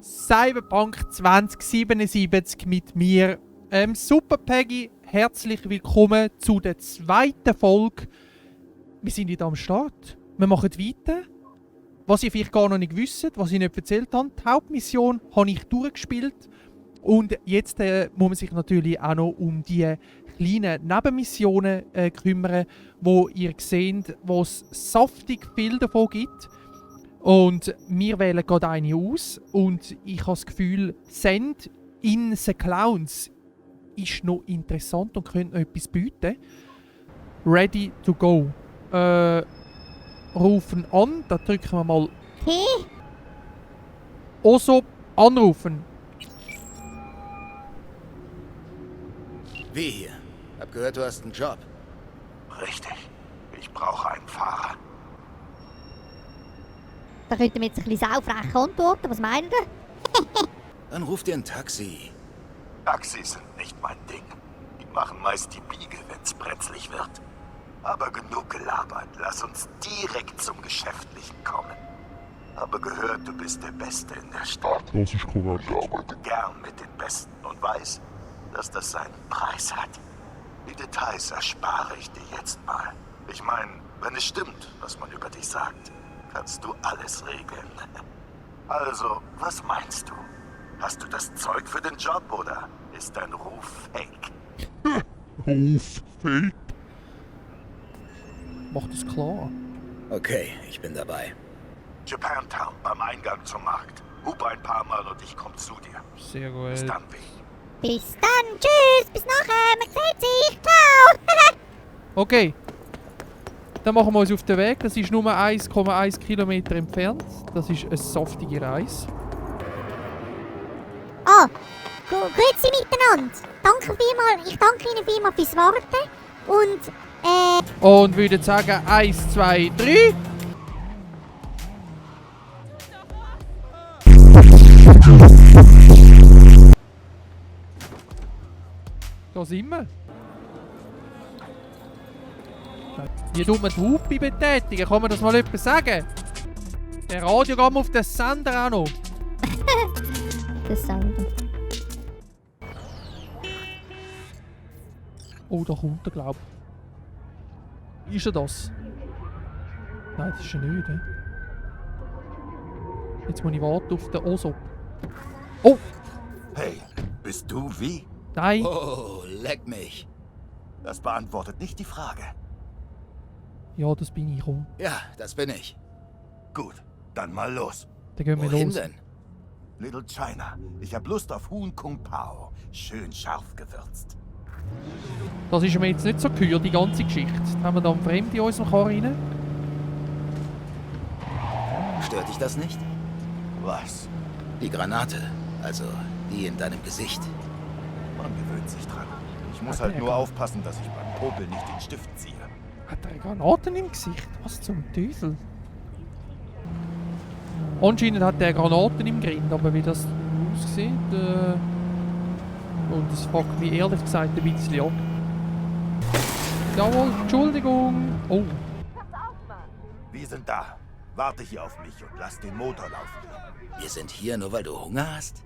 Cyberpunk 2077 mit mir, Super Peggy. Herzlich willkommen zu der zweiten Folge. Wir sind wieder am Start. Wir machen weiter. Was ihr vielleicht gar noch nicht wisst, was ich nicht erzählt habe, die Hauptmission habe ich durchgespielt. Und jetzt muss man sich natürlich auch noch um die kleinen Nebenmissionen kümmern, wo ihr seht, wo es saftig viel davon gibt. Und wir wählen gerade eine aus. Und ich habe das Gefühl, Send in the Clowns ist noch interessant und könnte noch etwas bieten. Ready to go. Rufen an, da drücken wir mal. Also anrufen. Wie hier? Hab gehört, du hast einen Job. Richtig. Ich brauche einen Fahrer. Da könnte man jetzt ein bisschen saufrech antworten. Was meint ihr? Dann ruf dir ein Taxi. Taxis sind nicht mein Ding. Die machen meist die Biege, wenn's brenzlig wird. Aber genug gelabert. Lass uns direkt zum Geschäftlichen kommen. Habe gehört, du bist der Beste in der Stadt. Das ist korrekt. Ich arbeite gern mit den Besten und weiß, dass das seinen Preis hat. Die Details erspare ich dir jetzt mal. Ich meine, wenn es stimmt, was man über dich sagt, kannst du alles regeln. Also, was meinst du? Hast du das Zeug für den Job oder ist dein Ruf fake? Ruf, fake. Macht es klar. Okay, ich bin dabei. Japantown beim Eingang zum Markt. Hub ein paar Mal und ich komm zu dir. Sehr gut. Bis dann, Wie. Bis dann. Tschüss. Bis nachher. Man sieht sich. Ciao. Okay. Dann machen wir uns auf den Weg. Das ist nur 1,1 Kilometer entfernt. Das ist eine saftige Reise. Ah, grüezi miteinander. Ich danke Ihnen vielmals fürs Warten. Und würde sagen 1, 2, 3. Da sind wir. Wie tut man die Hupe betätigen? Kann man das mal jemand sagen? Der Radio geht auf den Sender auch noch. das Sender. Oh, da kommt er, glaub ich. Ist er das? Nein, das ist er nicht. He? Jetzt muss ich warten auf den Osop. Oh! Hey, bist du Wie? Nein! Oh, leck mich. Das beantwortet nicht die Frage. Ja, das bin ich. Komm. Ja, das bin ich. Gut, dann mal los. Dann gehen wir Wohin los. denn? Little China, ich hab Lust auf Huhn Kung Pao. Schön scharf gewürzt. Das ist mir jetzt nicht so gehört, die ganze Geschichte. Haben wir da einen Fremden in unserem Car rein? Stört dich das nicht? Was? Die Granate. Also, die in deinem Gesicht. Man gewöhnt sich dran. Ich muss Hat halt er nur gar- aufpassen, dass ich beim Popel nicht den Stift ziehe. Hat er Granaten im Gesicht? Was zum Teufel? Anscheinend hat er Granaten im Grind, aber wie das aussieht, und das fuckt mich ehrlich gesagt ein bisschen ab. Jawohl, Entschuldigung. Oh, Wir sind da. Warte hier auf mich und lass den Motor laufen. Wir sind hier nur, weil du Hunger hast?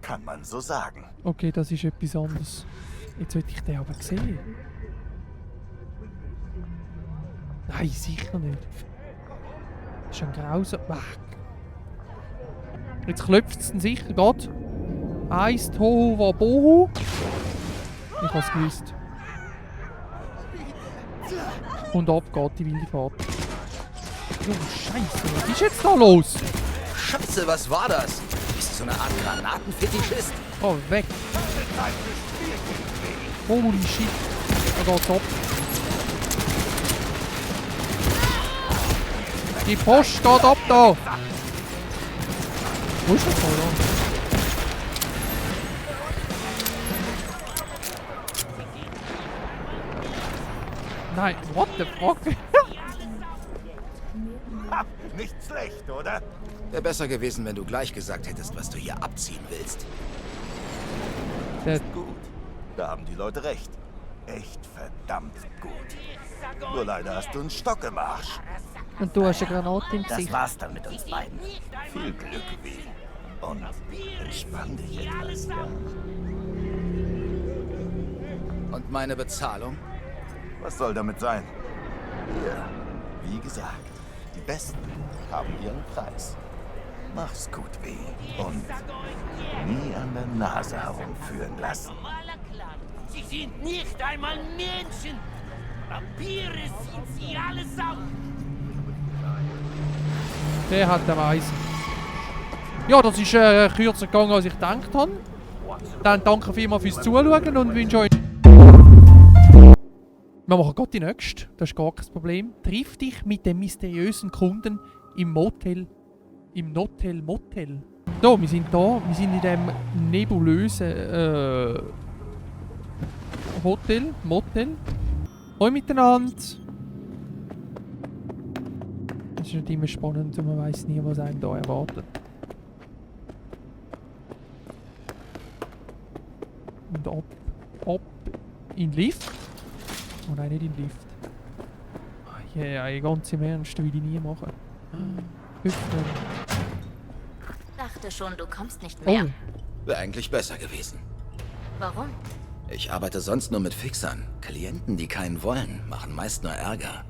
Kann man so sagen. okay, das ist etwas anderes. Jetzt sollte ich den aber sehen. Nein, sicher nicht. Das ist ein grauser... Jetzt klopft es sicher gerade. Eins, Tohu, Wabohu. Ich hab's gewusst. Und ab geht die wilde Fahrt. Oh, Scheiße, was ist jetzt da los? Scheiße, was war das? Bist du so eine Art Granatenfetischist? Oh, weg. Holy shit. Da geht's ab. Die Post geht ab da. Wo ist das da? Nein, what the fuck? Ha, nicht schlecht, oder? Wäre besser gewesen, wenn du gleich gesagt hättest, was du hier abziehen willst. Der, Gut. Da haben die Leute recht. Echt verdammt gut. Nur leider hast du einen Stock im Arsch. Und du hast eine Granate im Das Gesicht. war's dann mit uns beiden. Viel Glück, Wie. Und entspann dich etwas. Und meine Bezahlung? Was soll damit sein? Hier, wie gesagt, die Besten haben ihren Preis. Mach's gut, Wie. Und nie an der Nase herumführen lassen. Sie sind nicht einmal Menschen. Vampire sind sie allesamt. Der hat den Weißen. Ja, das ist kürzer gegangen, als ich gedacht habe. Dann danke vielmals fürs Zuschauen und wünsche euch... Wir machen gerade die nächste, das ist gar kein Problem. Triff dich mit dem mysteriösen Kunden im Motel. Im Notel Motel. So, wir sind da. Wir sind in dem nebulösen Hotel. Motel. Hallo miteinander. Das ist nicht immer spannend und man weiß nie, was einem da erwartet. Und ab in den Lift. Oh nein, nicht in den Lift. Ja, ganz im Ernst, will ich nie machen. Öffnen. Dachte schon, du kommst nicht Oh, mehr. Wäre eigentlich besser gewesen. Warum? Ich arbeite sonst nur mit Fixern. Klienten, die keinen wollen, machen meist nur Ärger.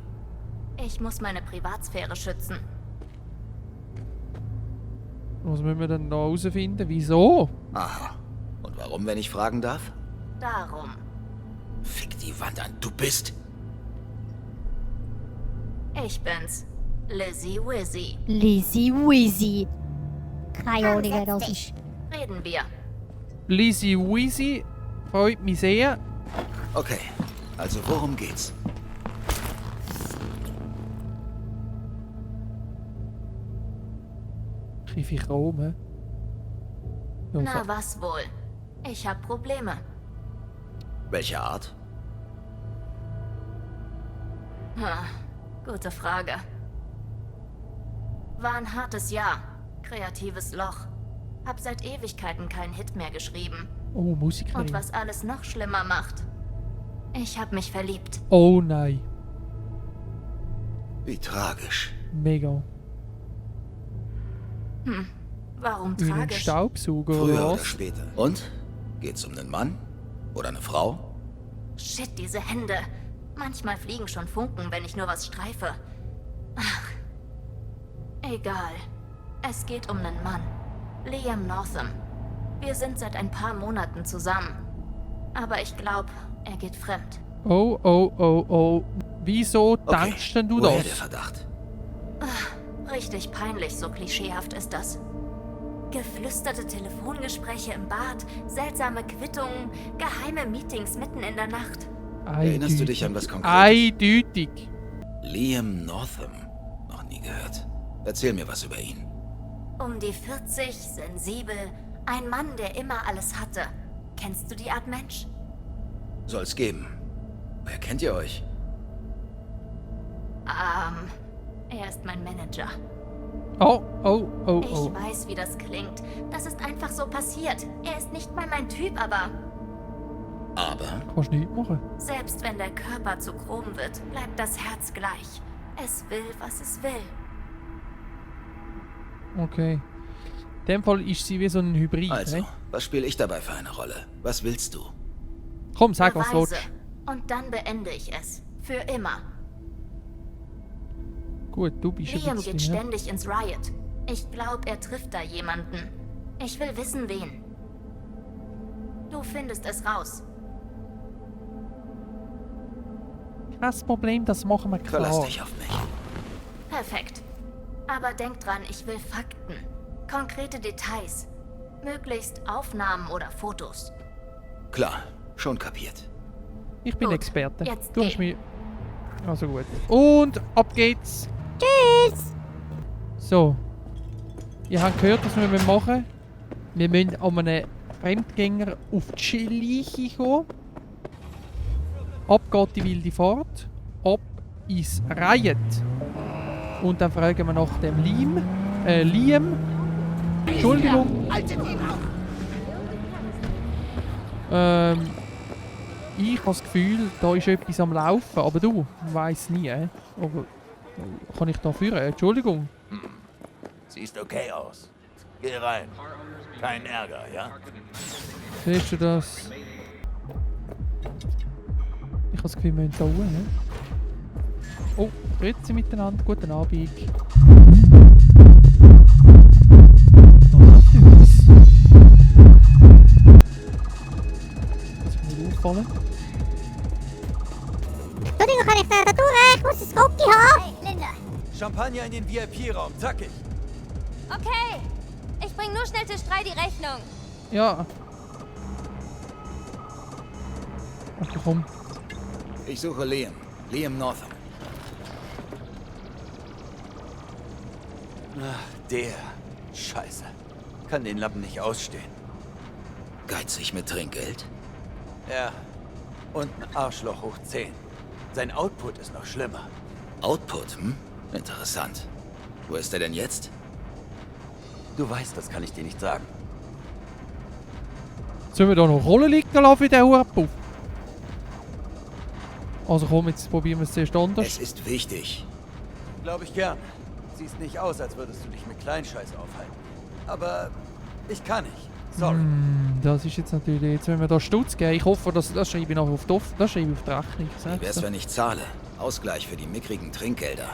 Ich muss meine Privatsphäre schützen. was müssen wir denn da herausfinden? Wieso? Aha. Und warum, wenn ich fragen darf? Darum. Fick die Wand an, du bist... Ich bin's. Lizzie Wizzy. Lizzie Wizzy. Keine Ahnung, wer das ist. Reden wir. Lizzie Wizzy, freut mich sehr. Okay, also worum geht's? Krieg ich Rom, hä? Ja, Na, was wohl? Ich hab Probleme. Welche Art? Gute Frage. War ein hartes Jahr. Kreatives Loch. Hab seit Ewigkeiten keinen Hit mehr geschrieben. oh, Musikerin. Und was alles noch schlimmer macht. Ich hab mich verliebt. Oh nein. Wie tragisch. Mega. Warum Wie ein tragisch? Staubsauger Früher oder oder was? später. Und? Geht's um einen Mann? Oder eine Frau? Shit, diese Hände. Manchmal fliegen schon Funken, wenn ich nur was streife. Ach. Egal. Es geht um einen Mann. Liam Northam. Wir sind seit ein paar Monaten zusammen. Aber ich glaube, er geht fremd. Oh, oh, oh, oh. Wieso denkst denn du woher das? der Verdacht? Richtig peinlich, so klischeehaft ist das. Geflüsterte Telefongespräche im Bad, seltsame Quittungen, geheime Meetings mitten in der Nacht. Erinnerst du dich an was Konkretes? Eindeutig. Liam Northam. Noch nie gehört. Erzähl mir was über ihn. Um die 40, sensibel, ein Mann, der immer alles hatte. Kennst du die Art Mensch? Soll's geben. Woher kennt ihr euch? Er ist mein Manager. Oh, oh, oh, Ich oh. weiß, wie das klingt. Das ist einfach so passiert. Er ist nicht mal mein Typ, aber Aber Kannst du nichts machen. selbst wenn der Körper zu chrom wird, bleibt das Herz gleich. Es will, was es will. Okay. In dem Fall ist sie wie so ein Hybrid. also, ne? was spiele ich dabei für eine Rolle? Was willst du? Komm, sag was du Beweise. willst. Und dann beende ich es. Für immer. Gut, du bist Liam ein geht bisschen, ne? ständig ins Riot. Ich glaube, er trifft da jemanden. Ich will wissen, wen. Du findest es raus. Kein Problem, das machen wir klar. Verlass dich auf mich. Perfekt. Aber denk dran, ich will Fakten. Konkrete Details. Möglichst Aufnahmen oder Fotos. Klar, schon kapiert. Ich bin Gut, Experte. jetzt Du hast geh. mich... Also gut. Und ab geht's. Tschüss. So. Ihr habt gehört, was wir machen müssen. Wir müssen an einem Fremdgänger auf die Schliche kommen. Ab geht die wilde Fahrt. Ab ins Riot. Und dann fragen wir nach dem Liam. Entschuldigung. Ich habe das Gefühl, da ist etwas am Laufen. Aber du, weiss nie. Aber Kann ich da führen? Entschuldigung. Siehst okay aus. Geh rein. Kein Ärger, ja? Siehst du das? Ich habe das Gefühl, wir müssen da hoch, ne? Oh, reden sie miteinander. Guten Abend. Da läuft etwas. Das ist mir auffallen. Entschuldigung, kann ich da durch? Ich muss das Cookie haben. Hey, Linda. Champagner in den VIP-Raum, zackig. Okay. Ich bring nur schnell Tisch 3 die Rechnung. Ja. Okay, komm. Ich suche Liam. Liam Northam. Ach, der. Scheiße. Kann den Lappen nicht ausstehen. Geizig mit Trinkgeld? Ja. Und ein Arschloch hoch 10. Sein Output ist noch schlimmer. Output, hm? Interessant. Wo ist er denn jetzt? Du weißt, das kann ich dir nicht sagen. Sollen wir da noch Rollen liegen lassen für den Hurenpuff? Also komm, jetzt probieren wir es zuerst anders. Es ist wichtig. Glaube ich gern. Siehst nicht aus, als würdest du dich mit Kleinscheiß aufhalten. Aber ich kann nicht. Sorry. Das ist jetzt natürlich... Jetzt wenn wir da Stutz geben. Ich hoffe, das schreibe ich noch auf die, das schreibe ich auf die Rechnung. Wie wär's, wenn ich zahle? Ausgleich für die mickrigen Trinkgelder.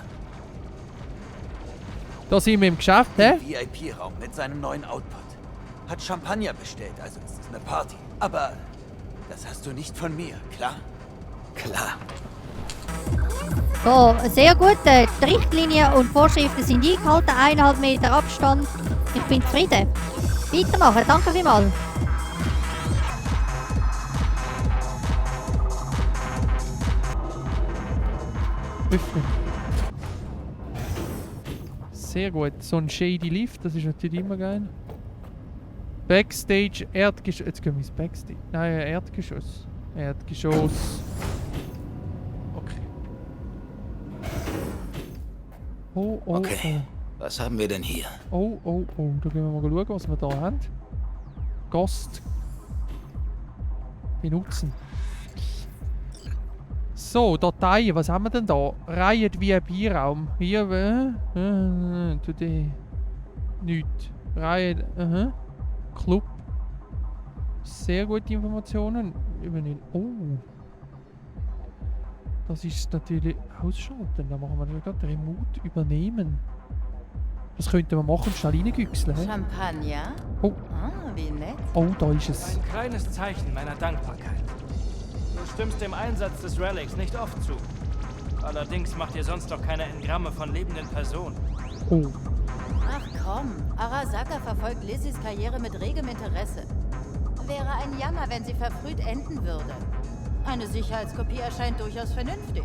Da sind wir im Geschäft, hä? VIP-Raum mit seinem neuen Output. Hat Champagner bestellt, also ist es eine Party. Aber das hast du nicht von mir, klar? Klar. So, sehr gut. Die Richtlinien und Vorschriften sind eingehalten. 1,5 Meter Abstand. Ich bin zufrieden. Weitermachen, danke vielmals. Öffnen. Sehr gut. So ein shady Lift, das ist natürlich immer geil. Backstage, Erdgeschoss. Jetzt gehen wir ins Backstage. Nein, Erdgeschoss. Erdgeschoss. Okay. Oh, oh, Okay. Was haben wir denn hier? oh. Oh, oh, oh. Da gehen wir mal schauen, was wir da haben. Gast. Benutzen. So, Dateien, was haben wir denn da? Reihe VIP-Raum. Hier, today. Nichts. Reihe, Club. Sehr gute Informationen. Übernehmen. Oh. Das ist natürlich ausschalten. Da machen wir gerade Remote übernehmen. Das könnten wir machen, schnell reingüchseln. Champagner? Oh. Ah, wie nett. Oh, da ist es. Ein kleines Zeichen meiner Dankbarkeit. Du stimmst dem Einsatz des Relics nicht oft zu. Allerdings macht ihr sonst doch keine Engramme von lebenden Personen. Oh. Ach komm, Arasaka verfolgt Lizzys Karriere mit regem Interesse. Wäre ein Jammer, wenn sie verfrüht enden würde. Eine Sicherheitskopie erscheint durchaus vernünftig.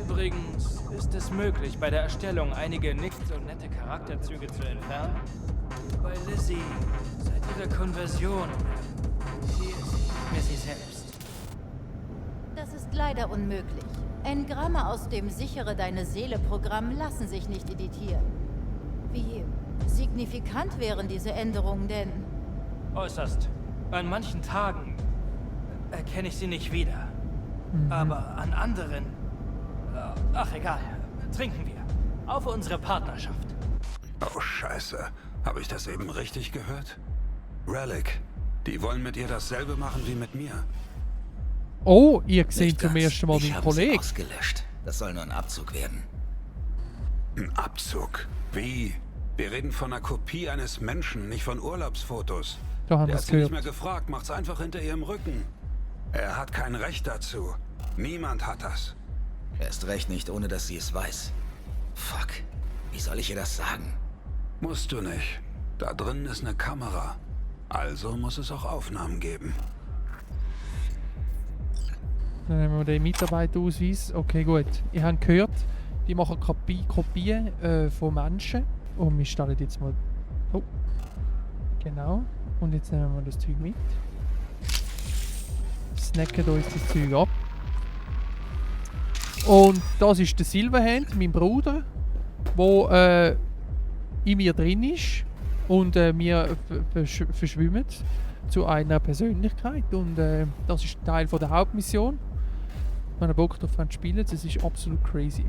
Übrigens ist es möglich, bei der Erstellung einige nicht so nette Charakterzüge zu entfernen. Bei Lizzie, seit ihrer Konversion, sie ist nicht mehr sie selbst. Das ist leider unmöglich. Engramme aus dem Sichere deine Seele-Programm lassen sich nicht editieren. Wie signifikant wären diese Änderungen denn? Äußerst. An manchen Tagen erkenne ich sie nicht wieder. Aber an anderen... Ach, egal. Trinken wir. Auf unsere Partnerschaft. Oh, Scheiße. Habe ich das eben richtig gehört? Relic. Die wollen mit ihr dasselbe machen wie mit mir. Oh, ihr seht Nicht zum ganz. ersten Mal Ich meinen habe sie Kollegen. ausgelöscht. Das soll nur ein Abzug werden. Ein Abzug? Wie? Wir reden von einer Kopie eines Menschen, nicht von Urlaubsfotos. Da haben wir Der es hat sie nicht mehr gehört. gefragt, macht's einfach hinter ihrem Rücken. Er hat kein Recht dazu. Niemand hat das. Erst recht nicht, ohne dass sie es weiß. Fuck. Wie soll ich ihr das sagen? Musst du nicht. Da drin ist eine Kamera. Also muss es auch Aufnahmen geben. Dann nehmen wir den Mitarbeiterausweis. Okay, gut. Ihr habt gehört, die machen Kopien von Menschen. Und wir stellen jetzt mal... Oh. Genau. Und jetzt nehmen wir das Zeug mit. Snacken uns das Zeug ab. Und das ist der Silverhand, mein Bruder, der in mir drin ist. Und wir verschwimmen zu einer Persönlichkeit. Und das ist Teil von der Hauptmission. Wenn ihr Bock drauf habt, spielen, das ist absolut crazy.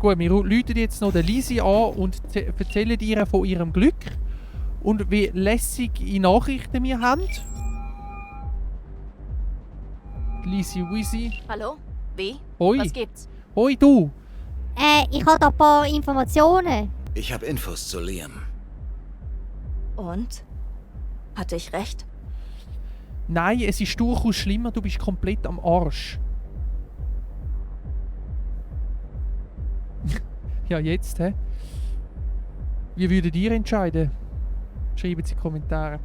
Gut, wir rufen jetzt noch der Lisi an und erzählen ihr von ihrem Glück und wie lässige Nachrichten wir haben. Lisi Wisi. Hallo? Wie? Hoi. Was gibt's? Hoi, du. Ich habe da ein paar Informationen. Ich habe Infos zu Liam. Und? Hatte ich recht? Nein, es ist durchaus schlimmer, du bist komplett am Arsch. Ja, jetzt, hä? Wie würdet ihr entscheiden? Schreibt es in die Kommentare.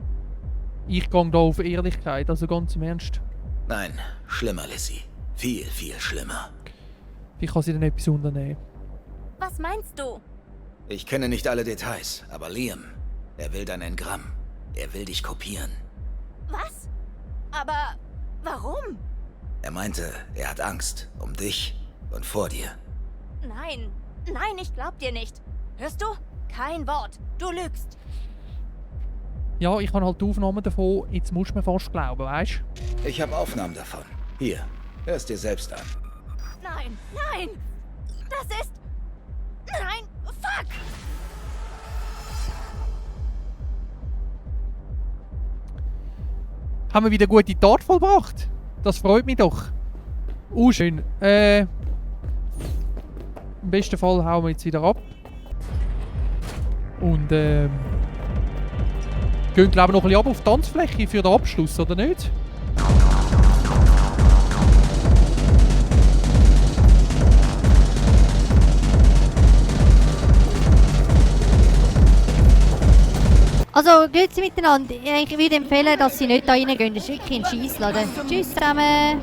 Ich gehe da auf Ehrlichkeit, also ganz im Ernst. Nein, schlimmer, Lizzie. Viel, viel schlimmer. Wie kann sie denn etwas unternehmen? Was meinst du? Ich kenne nicht alle Details, aber Liam, er will dein Engramm. Er will dich kopieren. Was? Aber warum? Er meinte, er hat Angst um dich und vor dir. Nein, nein, ich glaub dir nicht. Hörst du? Kein Wort. Du lügst. Ja, ich habe halt die Aufnahmen davon, jetzt musst du mir fast glauben, weißt du? Ich habe Aufnahmen davon. Hier, hör es dir selbst an. Nein, nein! Das ist... Nein, fuck! Haben wir wieder gute Tat vollbracht? Das freut mich doch. Schön. Im besten Fall hauen wir jetzt wieder ab. Und gehen, glaube ich, noch ein bisschen ab auf die Tanzfläche für den Abschluss, oder nicht? Also, grüezi miteinander. Ich würde empfehlen, dass Sie nicht da reingehen. Das ist wirklich ein Scheissladen. Tschüss zusammen.